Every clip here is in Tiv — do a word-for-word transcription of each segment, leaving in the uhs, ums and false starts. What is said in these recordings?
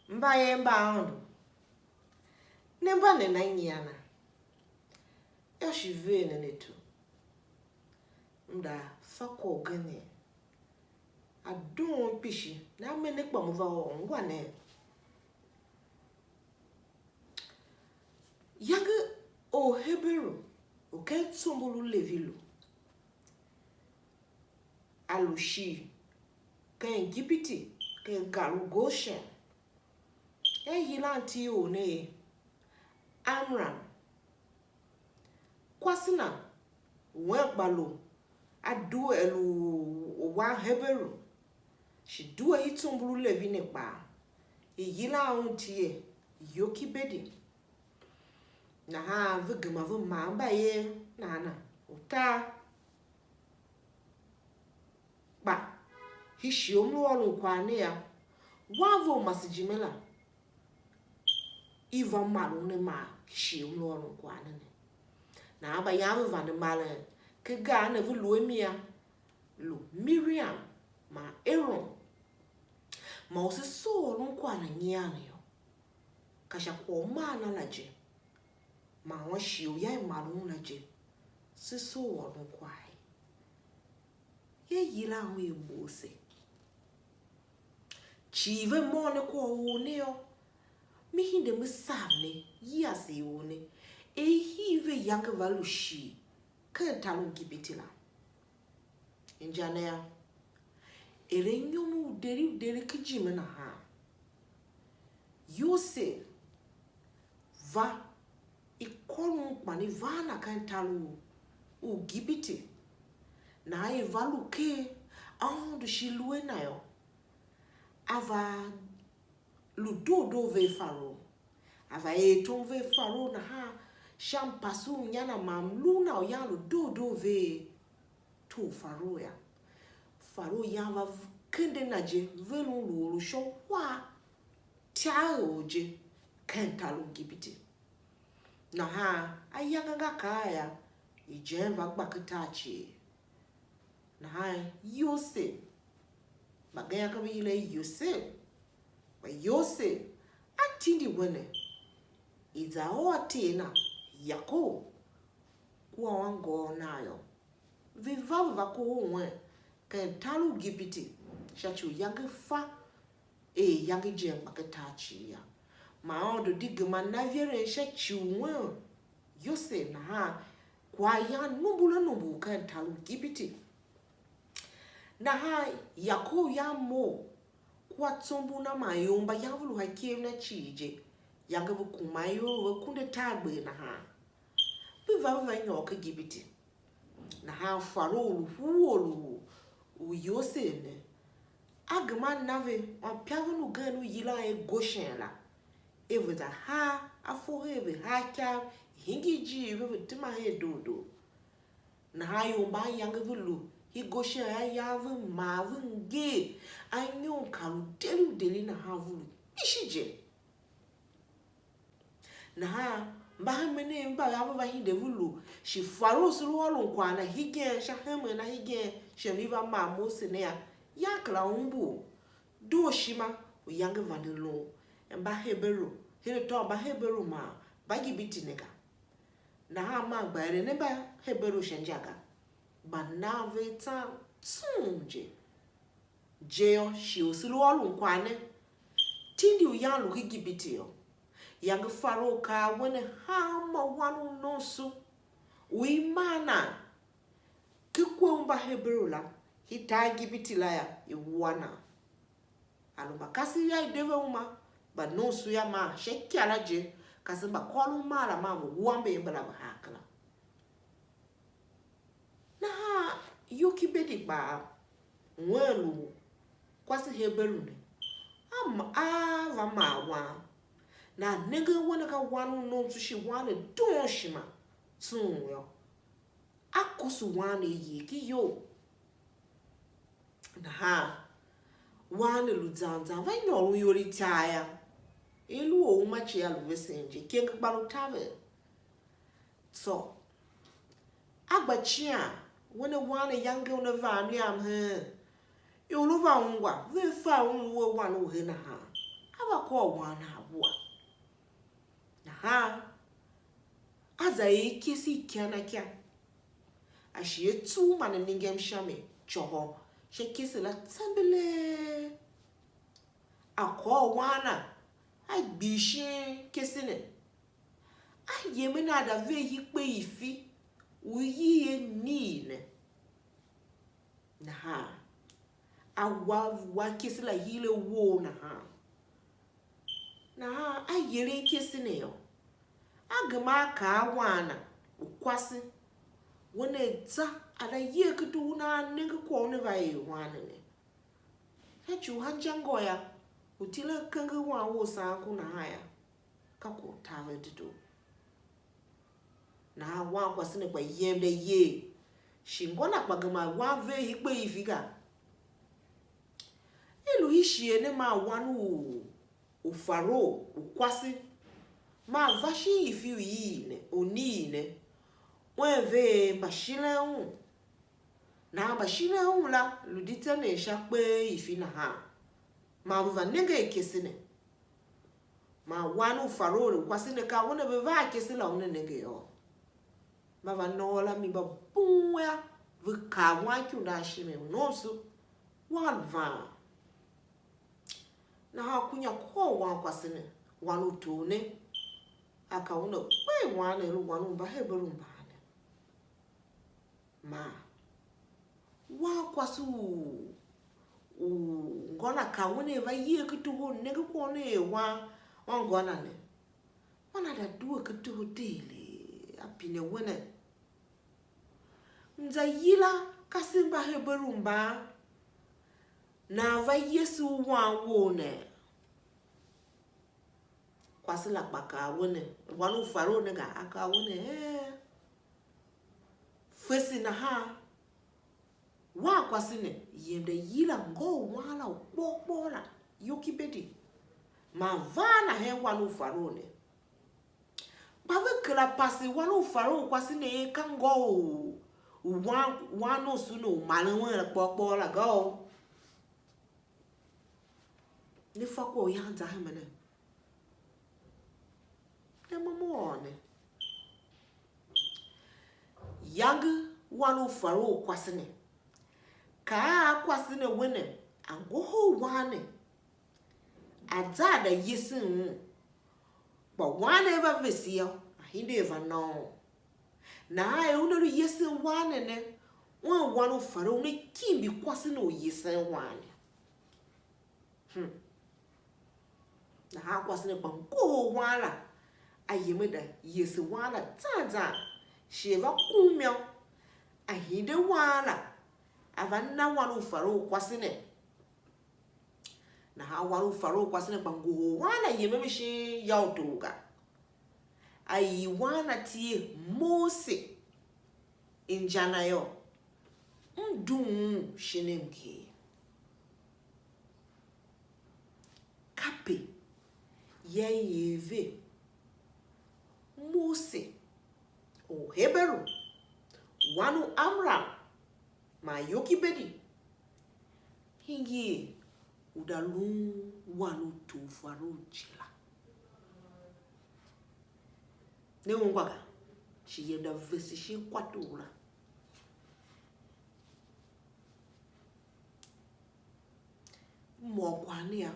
Mbayev mba Aôndo, ne mba nena nyian a? Yô, shi ver nen ato. M da fa kwagh ugen ne, a doon kpishi, ne a me ne kpa mo va ôr ungwa ne. Iyange Orheberu u ken tsombor u Levi lu, a lu shighe ken Igipiti, ken gar u Goshen. Yô, i yilan iti i or ne er Amram. Kwase na wen kpa lu a due, lu u wan Heberu, shi due i tsombor u Levi ne kpaa, i yilan un iti er Yokebedi. Nahan ve gema ve mar mbayev nana utar. Kpa hii shighe u m lu ôron kwagh ne yô, wan ve u masejime la, i va mar un a mar hii shighe u m lu ôron kwagh ne ne. Nahan mbayev ve vande maren, ken gar ne ve lu a mi yô, lu Miriam man Aron. Man u se soo ôron kwagh na nyian yô, ka sha kwagh u mar na la je, man wan shighe u yô, i mar un la je, se soo ôron kwagh ye. Yô, i yilan un er Mose. Cii ve môm ne kwagh u or ne yô, me hide me sagh ne, yila ase i or ne, er i hii ve iyange va lu shighe ken tar u Igipiti la. Inja ne yô, er anyom u deri u deri ken ijime nahan, Yosev va, i kôron kpan i va a na ken tar u, u Igipiti. Nahan i va lu ker Aôndo shi lu a na yô, a va lu doo doo vea Farao. A va er tom vea Farao nahan, sha mpase u inya na man mlu na u yan lu doo doo vea tor Farao yô. Farao yan va v-, kende na je, ven un lu or u sha uhar tyaegh je ken tar u Igipiti. Nahan ayange nga kaa yô, ijen va gba ken tar cii. Nahan Yosev, mbagenev ka ve yila er Yosev, kpa Yosev a tindi wene, i za ôr a ter na Yakob kua ungôôr na yô, ve va, ve va kohol wen ken tar u Igipiti sha ci u iyange fa er iyange je gba ken tar cii yô. Man Aôndo di gema na iveren sha ci u wen Yosev nahan, kwagh yan numbur a numbur ken tar u Igipiti. Nahan Yakob yan mough kua tsombor na man ior mba yan ve lu sha ikev na cii je, iyange ve kuma iyol ve kunde tar gber nahan. Ve va, ve va nyôr ken Igipiti. Nahan Farao lu huror u, u Yosev ne, a gema a na ve anpyaven ugen u yilan er Goshen la, er ve za haa, a fohe ve haa ikav, hingir ijiir ve, ve tema her doo doo. Nahan ior mba ayange ve lu i Goshen a yan ve mar ve nger, anyom kar u deri u deri nahan ve lu kpishi je. Nahan mbahemenev mba ve va hide ve lu, shi Farao se lu ôron kwagh na hegen, sha hemen na hegen, shi i va mar Mose ne yô, yan kera umbur dooshima u iyange vande lun Mbaheberu, hen atô u Mbaheberu man Mbaigipiti ne ga. Nahan maa gba eren Mbaheberu sha inja ga, gba nan ve tsan tsung je. Je yô, shi u se lu ôron kwagh ne, tindi u yan lu ken Igipiti yô, iyange Farao kaa a wene hanma wan u nomso u i maa nan ken kwe u Mbaheberu la, i tar Igipiti la yô, i wua nan. A lu mbakasev yô, i de ve uma, mba nomso yô, maa sha ikara je, kasev mba kôron maa la maa ve wua mber mbala ve haa kera. Nahan Yokebedi kpaa, wen lu kwase Heberu ne, a ma-, a va maa wan. Nan nengen wen ka wan u nomso shi wan ne doon ishima tsung yô, a koso wan ne iyegh ki iyol. Nahan wan ne lu zan zan, va nyôron iyol i tar yô, i lu u uma cii a lu vesen je, ikenge kpa lu taver. Tsô a gba cian, wen a wan ne yange una va mliam heen. Ior lu va ungwa, vea fa un lu a wan u he nahan. a va kôr wan na a wua. Nahan a za er ikese i kyan a kyan, a shi a tsughul man a nenge msha mi côhô sha ikese la tsembelee. A kôr wan na, a gbii shin ikese ne, a yemen a da ver ikpe ifi u i yii a nii ne. Nahan a wa, wa ikese la hire wou nahan. Nahan a yeren ikese ne yô, a gema a kaa a wan na u kwase, we ne za, a da yee akeduhun a nenge kwagh u ne va er wan ne ne. Sha ci u hanjangô yô, u tilen kenge wan wou u saan ku nahan yô, ka kwagh u taver dedoo. Nahan wankwase ne kpa yem da yer, shi ngô na kpa gema wan ver ikpe ifi ga. I lu i shighe ne man wan u, u Farao u kwase, man va shin ifi u ii ne, u nii ne, un ver mbashiren un. Nahan mbashiren un la lu di tsenen sha kpee ifi nahan, man ve va nenge ikese ne. Man wan u Farao u kwase ne ka una ve va ikese la una nenge yô. Mba va nôô la mi mba bungwa, ve kar wan ikundan shimi u nomso, wan van. Nahan kunya kôr wankwase ne, wan u tor ne, a ka una kpe wan ne lu wan u Mbaheberu mban ne. Man wankwase u, u ngô na ka una va yee aketuho u nenge kwagh una er wan, wan ngô na ne, man a da due aketuho degher, a pine we ne, mza yila kasev Mbaheberu mban, nan va Yesu u wan wou ne? Kwase la kpa kaa we ne, wan u Farao ne ga, a kaa we ne, ee, fese nahan, wankwase ne, yem da yila ngô u wan la u kpor kpor la, Yokebedi, man va a na hen wan u Farao ne. Kpa ve kera pase wan u Farao kwase ne er ka ngô u, u wan, wan nomso ne u maren un la kpor kpor la ga o. Ne fa kwaghyan za hemen ne. Ne mo mo ôr ne. Yange wan u Farao kwase ne, kaa a kwase ne we ne, a ngohol wan ne, a za a da yesen un. Kpa wan ne va vese yô, a hide a va nôôn. Nahan er una lu yesen wan ne ne, un wan u Farao una kimbi kwase ne u yesen wan ne. Hmm. Nahan kwase ne kpa ngohol wan la, a yem a da yese wan la zan zan, shi a va kum yô, a hide wan la, a va na wan u Farao kwase ne. Nahan wan u Farao kwase ne kpa ngohol wan la yem a mi shin ya u tor ga. A yii wan a tie Mose inja na yô, m dughun shin mnger. Kape ya i er ve, Mose, Orheberu, wan u Amram, man Yokebedi, hingir u da lun wan u tor Farao je la. Ne ungwa ga, shi yem da vese shin kwator la. M ôr kwagh ne yô,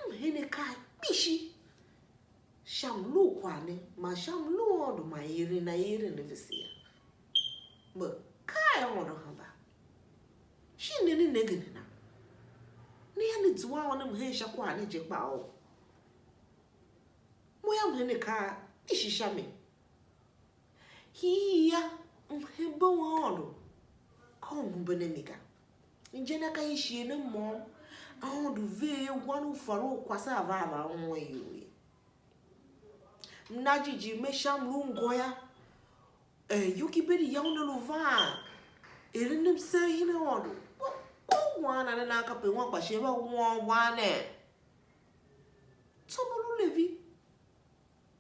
m heen akaa kpishi sha mlu u kwagh ne, man sha mlu u Aôndo man eren a eren a vese yô. Me kaa a Aôndo hemba, shin ne ne nenge nena? Ne ya ne zua ônem hen sha kwagh ne je kpaa? Mo yô, m heen akaa kpishi sha mi. Hii ya, m hembe u Aôndo, ka u ngumbe ne mi ga. Inja na ka i shighe ne môm, Aôndo ver wan u Farao kwase a va a va ungwa iyol ye. M na jighjigh me sha mlu ngô yô, eh, Yokebedi ya una lu van, eren msen hen Aôndo. Kpo, kpo wan na ne nan kape wan kpa shi a va wan wan ne. Tsô mba lu Levi,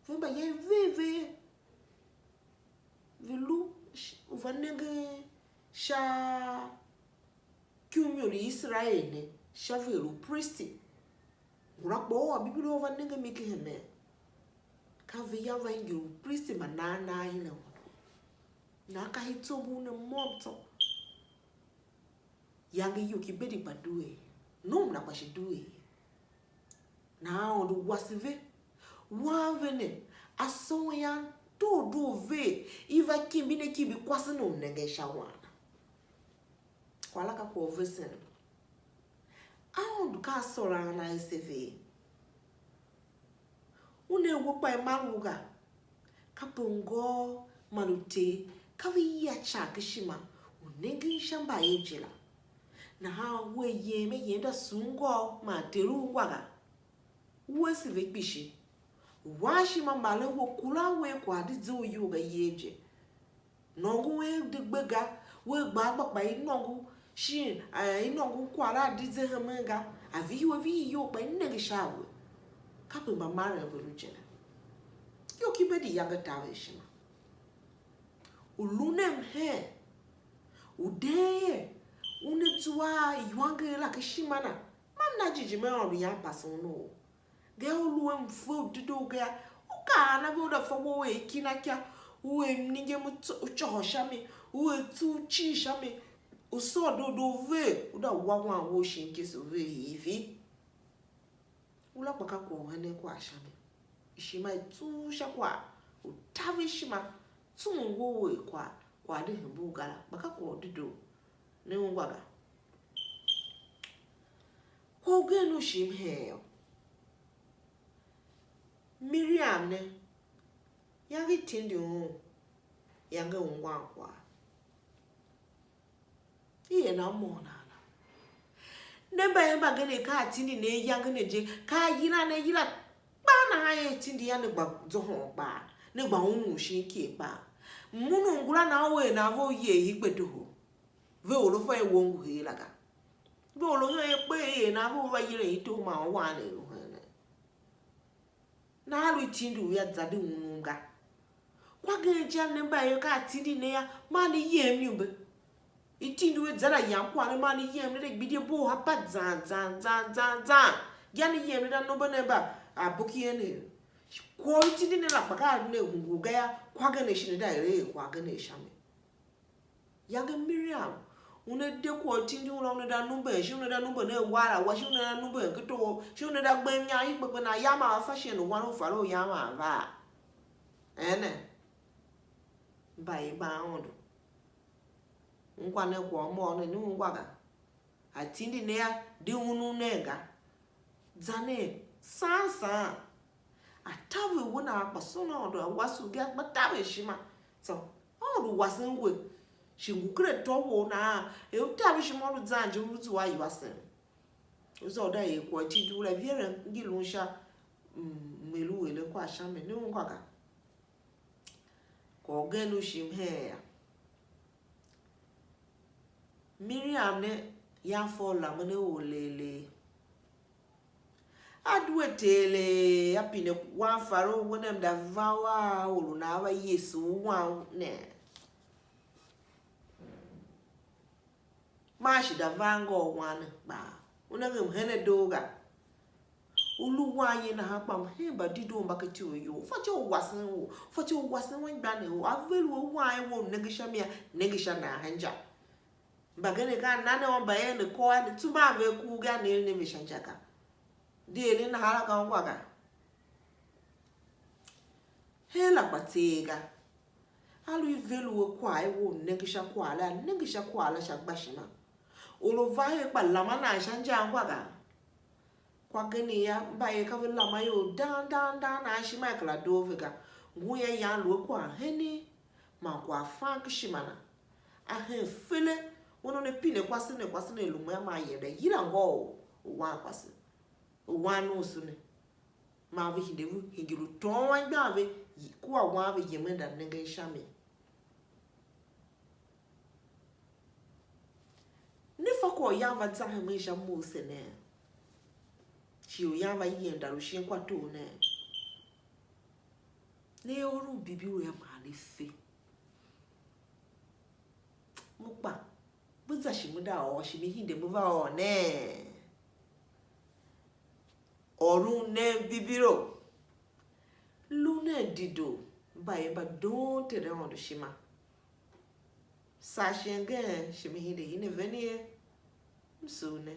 ve mba ya i ver ve ye. Ve lu sh-, u va nengen sha ikum i Iserael ne, sha ve lu pristi. Ngula kpa u ôr Bibilo u va nenge mi ken hemen. Ka ve ya va hingir upristi mba nan nan hila un. Nan ka i tsombor ne môm tsô. Iyange Yokebedi kpa due ye. Nom na kpa shi due ye. Nahan Aôndo wase ve. Wan ve ne, a soo ian doo doo ve, i va kimbi ne kimbi kwase ne u nengen sha wan. Kwagh la ka kwagh u vesen. Aôndo ka a sôr a ana a ese ve? Una we kpa i mar u ga. Kape ngôôr man uter ka ve yila ican ken ishima u nengen sha mbayev je la. Nahan wea yem a yem da sugh ngôôr man ter u ungwa ga. Wuese ve kpishi. Wan ishima mbaren we, kuran we kwagh di ze u iyol ga iyegh je. Nôngo wea de gbe ga, wea gba a gba kpa i nôngo, shin, eh, i nôngo kwagh la di ze hemen ga, a vihi we vihi iyol kpa i nenge sha a we. Kape mbamaren ve lu je ne. Yokebedi iyange taver ishima. U lu ne mhen, u deen er una zua a iwanger la ken ishima na, mam na jighjigh mer Aôndo yan pase un u. Ga u lu a mfe u dedoo ga yô, u kaa na ve u da fa we u er ikinakya, u er mningem u tso-, u côhô sha mi, u er tsuv cii sha mi, u sôr doo doo ver, u da wa wan wou shin Kristu ver hivi. U la kpa ka kwagh u henen kwagh sha mi. Ishima i tsuugh sha kwagh u taver ishima, tsung wou er kwagh, kwagh de hembe u ga la, kpa ka kwagh u dedoo. Ne ungwa ga. Kwagh ugen u shim hen yô, Miriam ne, iyange i tindi un, iyange i ungwan kwagh. I er nan môm nan la? Ne mba er mbagenev ka a tindi ne iyange ne je, ka a yila ne yila kpaa nahan er tindi ya ne gba zohon kpaa, ne gba unun shin iker kpaa. Mmun u ngula nan u er nan ve u yer i gbe toho. Ve or a fa er wou ngu heen la ga. Ve or a hen kpe er nan ve u va yila i toho man u wan ne lu hen ne. Nahan lu i tindi u ya za di unum ga. Kwa gen je a ne mba er ka a tindi ne yô, maa ne yem iniumbe. I tindi u a za la yam kwagh ne, maa ne yem ne de gbidye boo ha pa zan zan zan zan zan. Ya ne yem ne da nombo ne mba aboki enev. Kwagh u i tindi ne la kpa ka ne hungul ga yô, kwa gen ne shi ne da er er kwagh gen ne sha mi. Iyange Miriam, una de kwagh u tindi u la, una da numben, shi una da numben a war a wa, shi una da numben ken toho, shi una da gbem inyam i kpekpe na, yam a fa shighe u wan u Farao yam a va. Ene, mba i ban Aôndo. Ungwa ne kwagh môm ne, ne ungwa ga. A tindi ne a di unun nen ga. Za nen saan saan. A taver we nahan kpa son Aôndo a wase u ga, a gba taver ishima. Tsô Aôndo wasen we, shi ngu ken atô wou nahan, er u taver ishima u lu zan je, u lu zua a iwasen. U za u da er kwagh tindi u la, iveren ngi lun sha, mm, m-, er u eren kwagh sha mi, ne ungwa ga. Kwagh ugen u shim hen ya. Miriam ne, yan fa u lamen a or legh legh. A due tegh legh, a pine wan Farao, we ne mda va a or u nan va yese u wan ne. Maa shi da va a ngô u wan ne kpaa. U nenge mhen a doo ga. U lu wan ye nahan kpa mhen mbadedoo mba ken ityough you. Fatyô u wasen u, fatyô u wasen anmgbianev ou. A ver u a wan ye, we u nenge sha mi, a nenge sha nan inja. Mbagenev ka a na ne wan mbayev ne kôr a ne, tsumbum a ve kur ga, ne er ne ve sha inja ga. Di eren nahan la ka ungwa ga. Her la kpa tseegh ga. A lu i ver u a kwagh, a we u nenge sha kwagh la, nenge sha kwagh la sha gbashima. Or u va her kpa lama nan sha inja ungwa ga. Kwa gen ya, mba er ka ve lama ior dang dang dang, nan ishima i kera doo ve ga. Ngun ya yan lu a kwagh henen, man kwagh fan ken ishima na. A hen fele, un u ne pine kwase ne, kwase ne lu mea man yenda, yila ngô u, u wan kwase, u wan usu ne. Man ve hide ve hingir u tôôn anmgbian ve, kua wan ve yemen da nengen sha mi. Ne fa kwagh u yan va zan hemen sha Mose ne? Shi u yan va yem dar u shin kwa tor ne? Ne ôron Bibilo yô, man ne fe. Mo kpa, me za shi me da ôr shi me hide me va ôr nee? Ôron nen bibiro. Lu nen dedoo, mba er mba doon Ter Aôndo ishima. Saa shighe ngeen, shi me hide ine ven ye, m sugh ne.